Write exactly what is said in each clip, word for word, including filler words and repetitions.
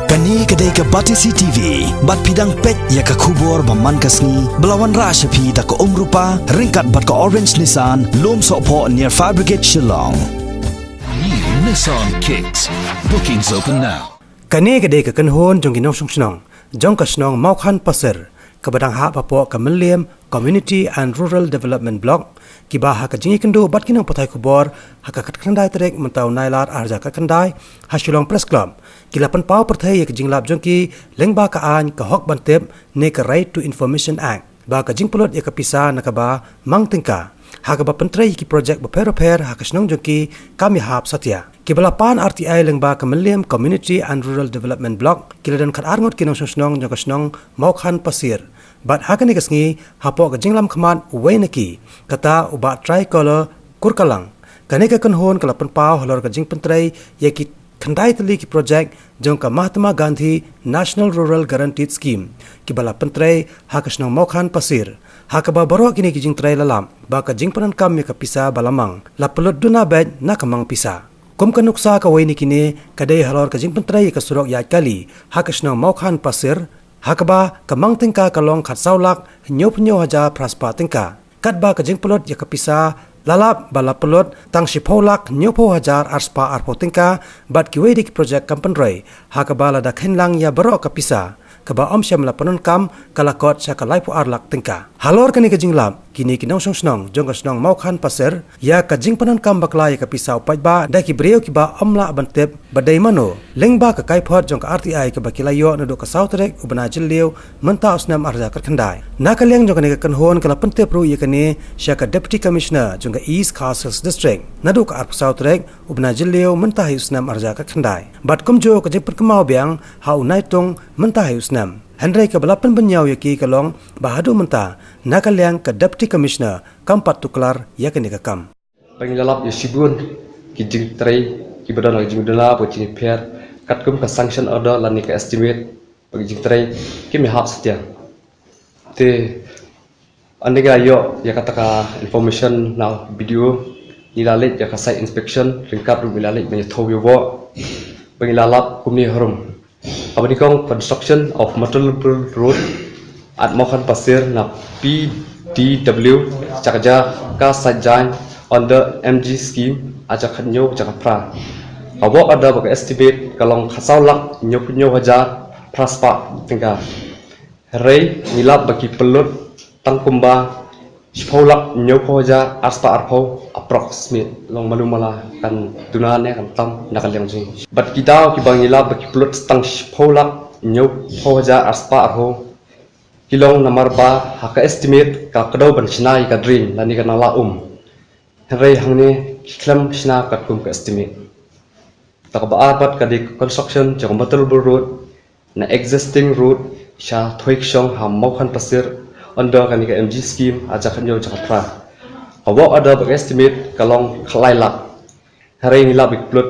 Kane ka dei ka Batesi T V, bad phi dang peit ïa ka khubor ba man ka sngi, ba la wanrah sha phi da ka Umrupa, ryngkat bad ka Orange Nissan, Lumsohphoh near Fire Brigade Shillong. New Nissan Kicks. Bookings open now. Kane ka dei ka kynhun jong ki nongshong shnong jong ka shnong Mawkhan Pasir, kaba dang hap hapoh ka Mylliem Community and Rural Development Block, kiba ha ka jingïakynduh bad ki nongpathai khubor ha ka khatkhyndai tarik mynta u Nailar arhajar khatkhyndai ha Shillong Press Club, ki la pynpaw pyrthei ïa ka jinglap jong ki lyngba ka aiñ ka Hok Ban Tip ne ka Right to Information Act, ba ka jingpynlut ïa ka pisa na kaba mang tyngka ha kaba pyntrei ïa ki projek bapher bapher ha ka shnong jong ki kam ïahap satia. Kiba la pan R T I lyngba ka Mylliem Community and Rural Development Block, ki la don khatar ngut ki nongshong shnong jong ka shnong Mawkhan Pasir. Bad ha kane ka sngi, hapoh ka jinglam khmat uwei na ki, kata u Bah Tricolor Kurkalang, kane ka kynhun ka la pynpaw halor ka jingpyntrei ïa ki khyndai tylli ki projek jong ka Mahatma Gandhi National Rural Guaranteed Scheme, kiba la pyntrei ha ka shnong Mawkhan Pasir, ha kaba baroh kine ki jingtrei la lap ba ka jingpyndonkam ïa ka pisa ba la mang la pynlut duna beit na ka mang pisa. Kum ka nuksa kawei na kine ka dei halor ka jingpyntrei ïa ka surok ïaid kali ha ka shnong Mawkhan Pasir, ha kaba ka mang tyngka ka long khatsaw lak hynñiewphew hynñiew hajar phra spah tyngka. Katba ka jingpynlut ïa ka pisa la lap ba la pynlut tang shiphew lak hynñiewphew hajar ar spah arphew tyngka, bad kiwei de ki projek kam pynroi, ha kaba lada kheiñ lang ïa baroh ka pisa kaba ym shym la pyndonkam, ka la kot sha ka laiphew ar lak tyngka. Halor kane ka jinglap, kine ki nongshong shnong jong ka shnong Mawkhan Pasir, ïa ka jingpyndonkam bakla ïa ka pisa u paidbah da ki briew kiba ym lah ban tip ba dei mano, lyngba ka kaiphod jong ka R T I kaba ki la ïoh naduh ka saw tarik u bnai Jylliew mynta u snem arhajar khatkhyndai. Na ka liang jong kane ka kynhun ka la pyntip ruh ïa kane sha ka Deputy Commissioner jong ka East Khasi Hills District naduh ka arphew saw tarik u bnai Jylliew mynta hi u snem arhajar khatkhyndai. Bad kumjuh ka jingpynkynmaw biang ha u Naitung mynta hi u snem. Hynrei kaba la pynbynñiaw ïa ki ka long ba haduh mynta, na ka liang ka Deputy Commissioner kam pat tuklar ïa kane ka kam. Ba ngi la lap ïa shibun ki jingtrei kiba don ha ka jingduna bad jingpher, katkum ka sanction order lane ka estimate, ba ki jingtrei kim ïahap satia. Te hynda ngi la ïoh ïa kata ka information na B D O, ngi la leit ïa ka site inspection, ryngkat ruh ngi la leit ban ïathuh ïa u, ba ngi la lap kumne harum. Kaba nyngkong, construction of multiple road at Mawkhan Pasir na P D W, jaka jaka site jaiñ under M G scheme, arhajar khathynñiew arhajar khatphra. Ka work order bad ka estimate ka long khatsaw lak hynñiewphew hynñiew hajar phra spah tyngka. Hynrei ngi lap ba ki pynlut tang kumba shiphew lak hynñiewphew hajar ar spah arphew approximate, long malu mala kan duna ne kan tam na ka liang jong ngi. Bad ki daw kiba ngi lap ba ki pynlut tang shiphew lak hynñiewphew hajar ar spah arphew, ki long namar ba ha ka estimate ka kdew ban shna ïa ka drain lane ka nala um. Hynrei hangne ki khlem shna katkum ka estimate. Te kaba ar pat ka dei construction jong ka multiple road na existing road sha Thuikshong ha Mawkhan Pasir under kane ka M G scheme arhajar khathynñiew arhajar khatphra. Ka work order bad ka estimate ka long khatlai lak. Hynrei ngi lap ba ki pynlut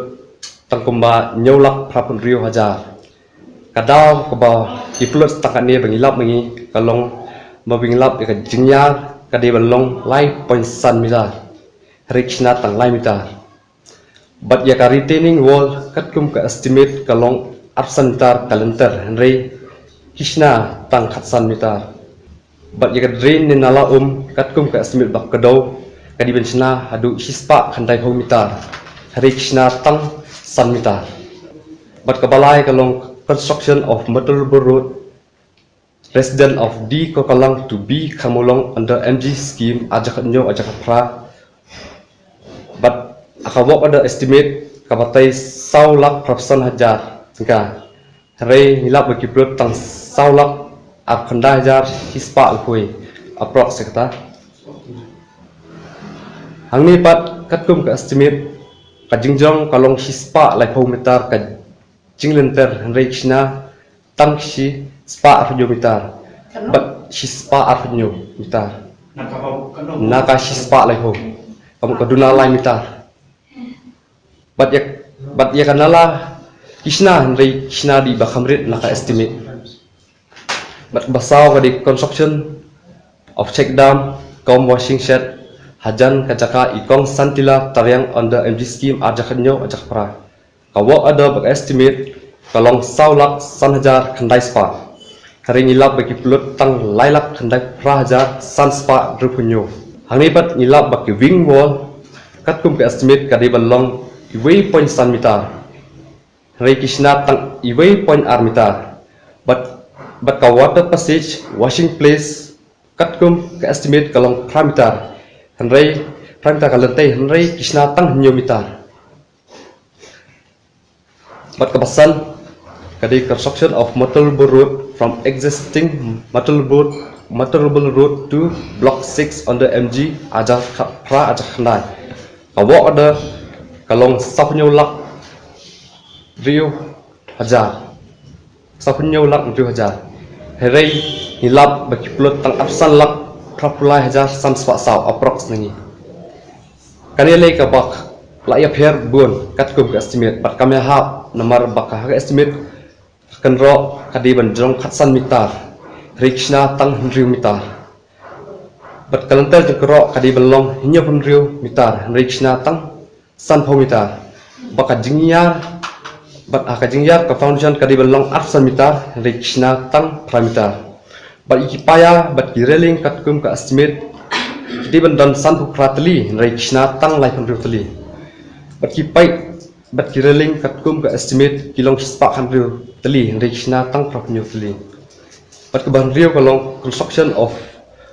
tang kumba hynñiew lak phraphew hynriew hajar. Ka daw kaba ki pynlut tang katne ba ngi lap ma ngi ka long, ba ngi lap ïa ka jingïar ka dei ban long lai point san meter. Hynrei ki shna tang lai meter. Bad ïa ka retaining wall katkum ka estimate ka long arphew san meter ka lynter, hynrei ki shna tang khatsan meter. Bad ïa ka drain ne nala um katkum ka estimate ba kdew ka dei ban shna haduh shispah khyndaiphew meter, hynrei ki shna tang san meter. Bad kaba lai ka long construction of multiple road, resident of D Kokalang to B Kharmulong under M G scheme arhajar khathynñiew arhajar khatphra. Bad ha ka work order estimate ka batai saw lak phraphew san hajar tyngka. Hynrei ngi lap ba ki pynlut tang saw lak arphew khyndai hajar shispah laiphew approx kata. Hangne pat katkum ka estimate ka jingjrong ka long shispah laiphew meter ka jinglynter, hynrei ki shna tang shispah arphew hynñiew meter. Bad shispah arphew hynñiew meter na ka shispah laiphew, ka mut ka duna lai meter. Bad ïa, bad ïa ka nala ki shna, hynrei ki shna dih ba kham rit na ka estimate. Bad ba saw ka dei construction of check dam cum washing shed hajan ka jaka i Kong Santila Tariang under M G scheme arhajar khathynñiew arhajar khatphra. Ka work order bad ka estimate ka long saw lak san hajar khyndai spah. Hynrei ngi lap ba ki plot tang lai lak khyndai phra hajar san spah hynriewphew hynñiew. Hangne pat ngi lap ba ki wing wall katkum ka estimate ka dei ban long iwei point san meter. Hynrei ki shna tang iwei point ar meter. Bad, bad ka water passage, washing place, katkum ka estimate ka long phra meter. Hynrei phra meter ka lynti, hynrei ki shna tang hynñiew meter. Bad kaba san ka dei construction of motorable road from existing motorable, motorable road to block six under M G, hajar khatphra hajar khyndai. Ka work order ka long saw hynñiew lak hynriew hajar. Saw hynñiew lak hynriew hajar. Hynrei ngi lap ba ki plot tang arphew san lak phra phew lai hajar san spah saw approx na ngi. Kane lei kaba la ïapher bun katkum ka estimate, bad kam ïahap namar ba ka ha ka estimate ka kynroh ka dei ban jrong khatsan meter, hynrei ki shna tang hynriew meter. Bad ka lynter jong ka kynroh ka dei ban long hynñiewphew hynriew meter, hynrei ki shna tang sanphew meter. Bad ka jingïar, bad ha ka jingïar ka foundation ka dei ban long arphew san meter, hynrei ki shna tang phra meter. Bad ïa ki paia bad ki railing katkum ka estimate ki dei ban don sanphew phra tylli, hynrei ki shna tang laiphew hynriew tylli. Bad ki paip bad ki railing katkum ka estimate ki long shispah khathynriew tylli, hynrei ki shna tang phraphew hynñiew tylli. Bad kaba hynriew ka long construction of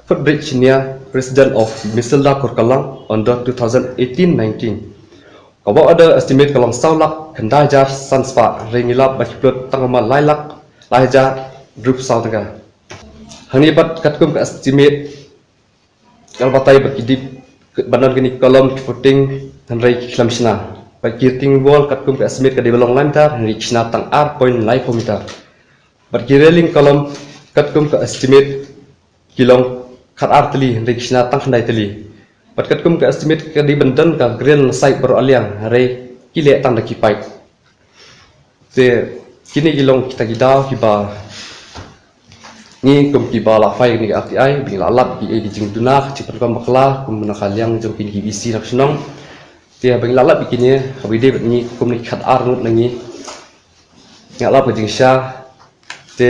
footbridge near residence of Misilda Kurkalang on dot two thousand eighteen nineteen. Ka work order estimate ka long saw lak khyndai hajar san spah, hynrei ngi lap ba ki plot tang kumba lai lak lai hajar hynriewphew saw tyngka. Hangne pat katkum ka estimate ka la batai ba ki dei ban don kine ki column, ki footing, hynrei ki khlem shna. Bad ki retaining wall katkum ka estimate ka dei ban long lai meter, hynrei ki shna tang ar point laiphew meter. Bad ki railing column katkum ka estimate ki long khatar tylli, hynrei ki shna tang khyndai tylli. Bad katkum ka estimate ka dei ban don ka grill na side baroh arliang, hynrei ki leh tang da ki paip. Te kine ki long kita ki daw kiba ngi kum kiba la phai kane ka R T I, ba ngi la lap ki, eh, ki jingduna, ki jingpynpaw bakla kum na ka liang jong kine ki V C na ka shnong. Te haba ngi la lap ïa kine, haba ïadei bad ngi kum ki khatar ngut na ngi, ngi la lap ka jingshisha. Te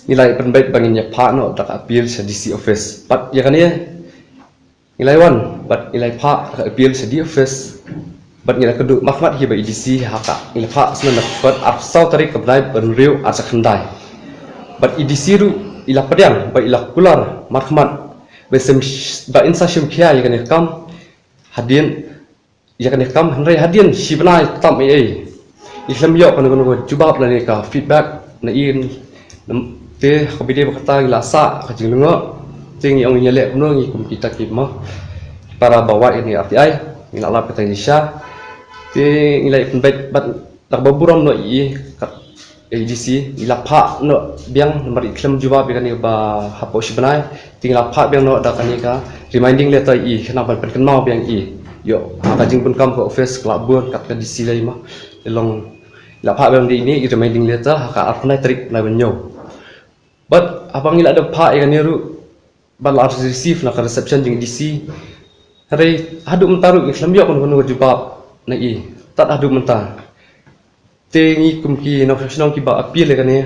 ngi la ïa pynbeit ba ngin ïa phah noh da ka appeal sha D C office. Bad ïa kane ngi la wan bad ngi la phah ka appeal sha D C office. Bad ngi la kynduh markhmat hi ba i D C ha ka, ngi la phah sha ka kot arphew saw tarik ka bnai ba hynriew arhajar khyndai. Bad i D C ruh i la pdiang bad i la kular markhmat ba in sa shim khia ïa kane ka kam hadien, ïa kane ka kam, hynrei hadien shi bnai tam ei ei. Ngi khlem ïoh kano kano ka jubab lane ka feedback na i. Te ha kaba ïadei bad kata ngi la sah ka jinglyngngoh. Te ngi ong ngin ïaleh kumno ngi kum kita ki, mo, para ba wad ïa kane ka R T I, ngi la lap kata ngi sha. Te ngi la pynbeit bad da kaba burom noh ïa i kat A D C, ngi la phah noh biang namar i khlem jubab ïa kane ba hapoh shi bnai. Te ngi la phah biang noh da kane ka reminding letter ïa i khnang ban pynkynmaw biang ïa i. Ïoh ha ka jingpynkam ka office ka la bun kat ka D C lei, mo. Te long la phah biang da ine i reminding letter ha ka arphew khyndai tarik bnai ba hynñiew. Bad haba ngi la dep phah ïa kane ruh, bad la receive na ka reception jong i D C. Hynrei haduh mynta ruh ngi khlem ïoh kano kano ka jubab na i. Tad haduh mynta. Te ngi kum ki nongshong shnong kiba appeal ïa kane,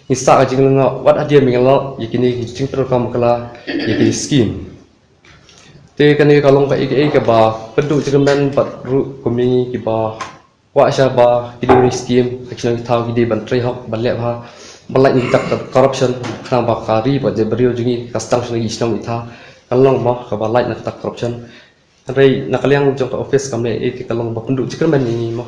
ngi sah ka jinglyngngoh wat hadien ba ngi la lap ïa kine ki jingpyndonkam bakla ïa kine ki scheme. Te kane ka long kaei kaei kaba pynduh jingkyrmen bad ruh kum ngi kiba kwah sha ba kine ki scheme ha ki shnong ki thaw ki dei ban trei hok, ban leh bha, ban lait na kita ki corruption, khnang ba ka ri bad ka jaitbynriew jong ngi ka sdang sha ki shnong ki thaw kan long, mo, kaba lait na kita ki corruption. Hynrei na ka liang jong ka office kam leh ei, te ka long ba pynduh jingkyrmen ïa ngi, mo.